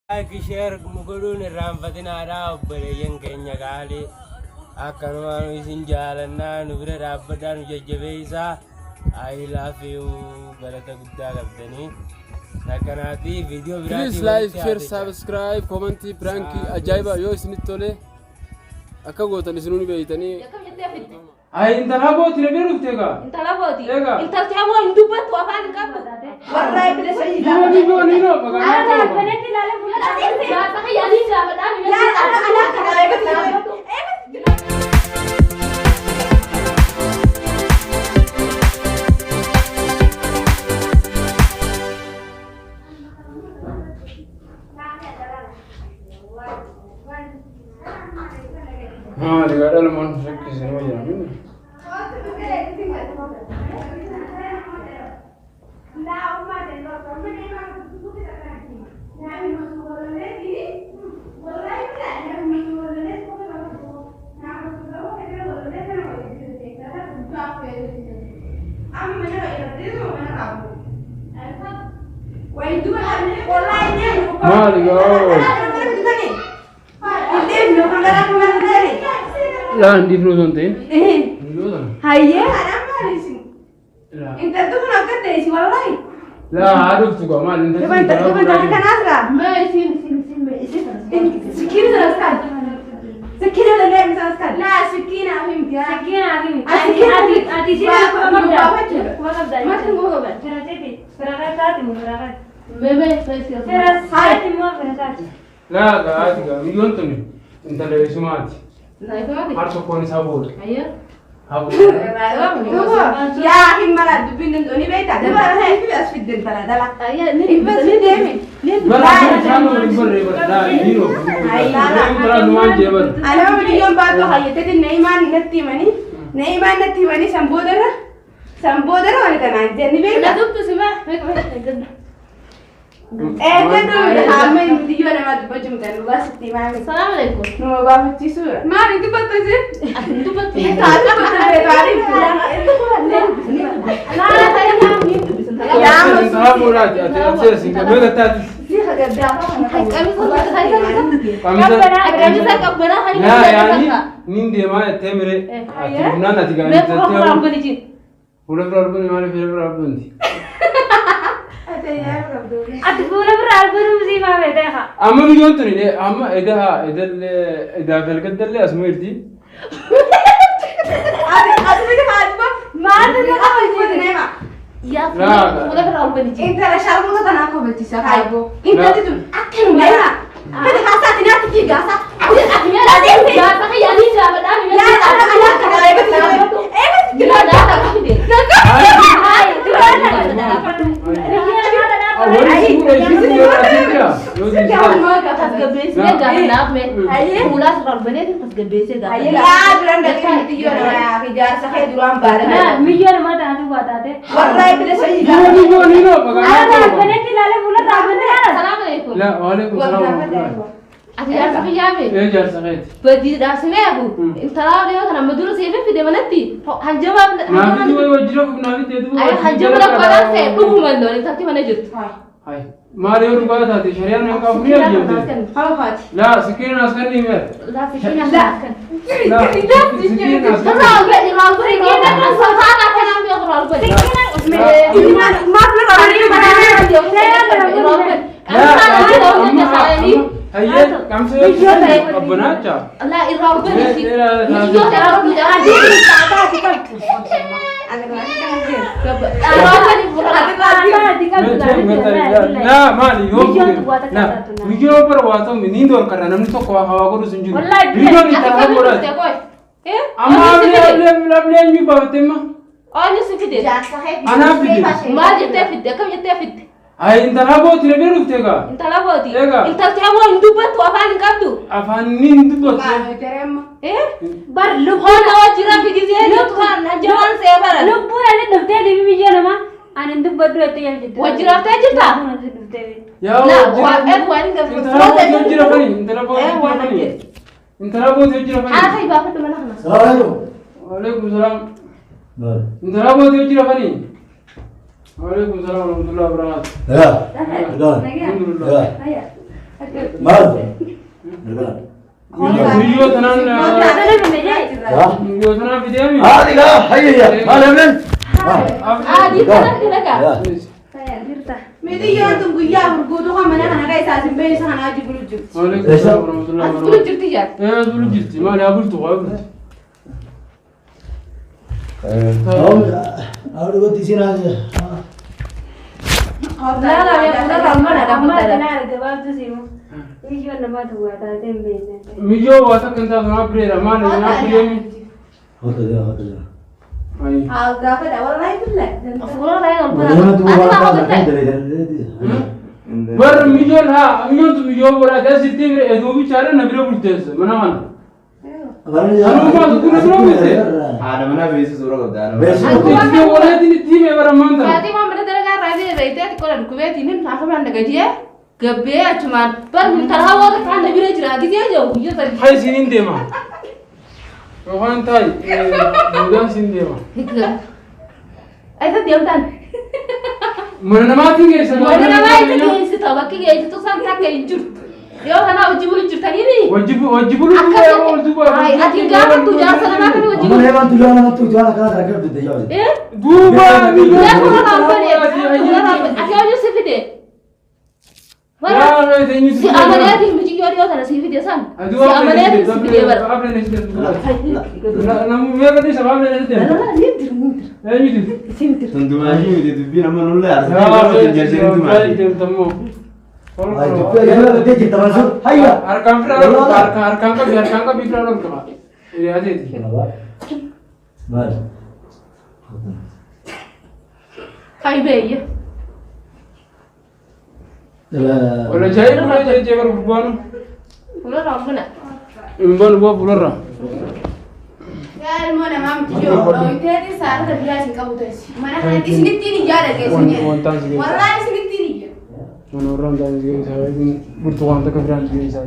Like share nu godhuun irraanfatinaadha obboleeyyan keenya qaalii. Akkanumaan isin jaalannaa nu bira dhaabbadhaa nu jajjabeessaa. I love you galata guddaa qabdanii. Akkanaati viidiyoo biraatiin Please like, walitti share, haa subscribe, comment, prank ajaa'iba yoo isinitti tole akka gootan isinuu ni beektanii. Akkam jettee fidde? Ay intala booti na bira dhufte egaa. Intala booti. Egaa. Intalti ammoo hin dubbattu afaan hin qabdu. Warraa ibila sanyii Biyya biyya ni no baga. Dhaabbanetti ilaalee fuula Gaafa kiyyaanii gaafadhaa ni Laa ala ala kana eebatti. Maali gaa dhalmaan rakkisee nama jedhamu. Maali gaa. Laa hin dhiifnu osoo hin ta'in. Yoo sana. Hayyee. Laa. Intalti kun akka ta'e si wallahi. Laa haa dhuftu gaa maali intalti. Duba intalti kun intala kanaas gaa. Mee isin isin isin mee isin Sikiina sanas kan. Sikiina sanas sanas kan. Laa sikiina himti. Sikiina himi. Ati Ati ati Waa kuma qabda. gaafachuudha. Kuma qabda. Maaltu kuma qabda? Fira seeti. Fira taati moo fira taati? Mee mee isin. Fira saati moo fira taati? Laa gaa haati gaa biyyoon tuni intala eessumaati. Har tokkoon isaa booda. Ayyoo. Haa booda. Duba yaa hin mala dubbiin danda'u ni beektaa. Duba hin as fidde intala dhala. Ayyoo ni Hin as fidde mi. Bara isaan waliin barree bara. Laa ni no. Intala numaan jee bara. Anama biyyoon baatoo hayyateetiin Na'imaan natti himanii Na'imaan natti himanii san boodarra san boodarra wani tanaan jenni Na beektaa. dubbisu sima. Mee mee. Eeggatu hamma biyyoo namaa dubbachuu miti dhugaa sitti himaa Salaam alaikum. Nama gaafachiisuudha. Maali dubbattu isin? Ati dubbattu. Taa dubbattu beektaa Intala boodaati ati ati asiin qabee tattaati. Qamisa qabbanaa kan Laa yaani nin deemaa jettee miree. Ati humnaan ati gaa Mee fuula fuula intaltee albani jin. fuula bira albani maaliif fuula bira albanti? Ati fuula bira albanuu sii maa beektaa haa? Amma biyyoon tuni amma edaa edallee edaa galgallee asuma jirti. Maaltu na qaba jette? Yaa fuula bira albani jin. Intala sharmuuta tanaa kofalchiisa kaayiboo. Intalli tun akka nu meeqa. Fedha haasaati nyaatti fiigaasaa. Ati mee gaafa kiyyaanii gaafadhaa ni Laa ala ala kana eebatti eebatti Wani suura ishii suura asii jira. Yoo jira. Tasgabbeessee gaafa mee fuulaa sirra albaneetiin tasgabbeessee gaafa. Laa duraan dhaqee biyyoo namaa ijaarsa kee duraan baadha. Miyyoo namaa taatu waa taate. Warraa ibila sanyii Biyya biyyoon ni no baga. Dhaabbanetti ilaalee fuula dhaabbanetti ilaalee. Salaam alaikum. Laa waalaikum salaam wa rahmatullahi. Ati jaarsa kiyyaa mee? Ee jaarsa keeti. Badiidhaaf si meeku intala dhiyoo kana amma dura siif fide manatti hanjama Naafitti wayi wajjira naafitti eedu. Ay hanjama lakkoodhaan ta'e dhuguma illee intalti mana jirtu. Hai. Maali yoo dhugaa taate shari'aan hin qabu ni ajjamte. Laa sikiin as kan ni meer. Laa sikiina as kan. Laa sikiin as kan. Irraa ol ba'e irraa ol ba'e safaana kanaan beeku irraa ol ba'e. Laa hayyee kamsee qabbanaacha. Laa irraa ol ba'e miyyoo ta'e irraa ol Laa maali yoo laa miyyoo bara waa ta'u ni dorkarra namni tokko waa hawaa godhu sun jiru. Biyyoon intala godhaati. Amma ablee ablee ablee eenyu baafatte imma? Oonyu si fide. Anaaf fide. Maal jettee fidde? Akkam jettee fidde? Ay intala booti na bira dhufte egaa. Intala booti. Egaa. Intalti ammoo hin dubbattu afaan hin qabdu. Afaan ni hin dubbattu. Bar lubbuun Hoona wajjira figisee jettu kan hanjamaan see baran. lubbuun ani dhuftee deebi miyyoo namaa ani hin dubbadhu jettee jala jirti. Wajjiraaftee jirtaa? Lubbuun ani dhuftee. Yaa Laa wajjira. waan waan hin gabbatu. Intala booti wajjira fani. Intala booti Eh, wajjira waan fani. ajjeesu. Intala booti wajjira fani. Haala kai baafadhu mana kana. Salaam alaikum. Waalaikum salaam. Maal? Intala booti wajjira fani. Waalaikum salaam warahmatullahi wabarakatuh. Nagaa. Nagaa. Alhamdulillah. Nagaa. Maal? Mirgana. Miyyoo tanaan Kana binne jee. miyyoo tanaan fideemi. Haati gaa hayya maal emnen? Adii kana dalagaa. Jirta. Miidiyyoon tun guyyaa afur guutuu kan mana kana keessaa isin beeysa kanaa hojii bulu jirti. Waalaikum salaam warahmatullahi As bulu wabarakatuh. jirti jaal. Ee as bulu jirti maali haa bultu haa bultu. Awwa gotti isin haa. Lala mee fuula mana Amma dhaabbatadha. kana gabaabdu siimu. Miyyoo namaa waa taatee hin beekne. Miyyoo waa takka hin taatu naa bireera maali naa fideemi. Hota jaa hota jaa. Ayi. Haa gaafadha wallahi billahi. Fuula ta'e Nama tu ati waa maa kaa hojjette. dale. Bar miyyoon haa miyyoon tun miyyoo godhaate asitti bira eduu bichaadha na bira bulteessa mana kana. Haadha manaa beeksisa suuraa qabda. Beeksisa. Itti walaatti itti himee bara maanta. Saatii waan mana dalagaa irraa bee beektee ati qola dhukkubeetiin hin haafamaan nagajee gabbee achumaan bar intala hawaasa kaan na bira jira gisee jiru guyyaa sadi. Hai siin deema. Yookaan taa'i boodaan siin deema. Isa deemtaan. Mana namaatiin geessa. Mana namaa itti geessitu bakki geessitu san takka hin jirtu. Yoo kana hojii bulu jirtaniini. Wajji bulu Akkas ati gaafattu jaarsa namaa kan hojii Amma bulu. heeman tu jaa namatti tu jaa kana kana fidde jaa. Eh? Duuba miyyoo. Yaa fuula raafane. Ati hojii si fide. Si amaleetiin mijiyyoo dhiyoo tana si fide san. Si amaleetiin si fide bara. Tundumaashii miti dubbiin amma nullee arsanii jersanii dumaashii. Ay dubbii ajaa'iba fidde jirta Mansuur. Hayya. Harkaan firaa harkaan qabi harkaan qabi firaa ol qaba. Hiriyaa Maal? Kai beeyya. Wala jahi bula jee jee bar gurbaanu. Fuula raafana. Hin banu boo fuularra. Yaa ilmoo namaa mitiyyoo dhooyiteeti saarata biraa isin qabu teessi. Mana kanatti isinittiin iyyaa dhageessine. Wantaan si geessa. Wallahi isinittiin iyya. Mana warraan ta'an si geessa. Burtukaan takka biraan si geessa.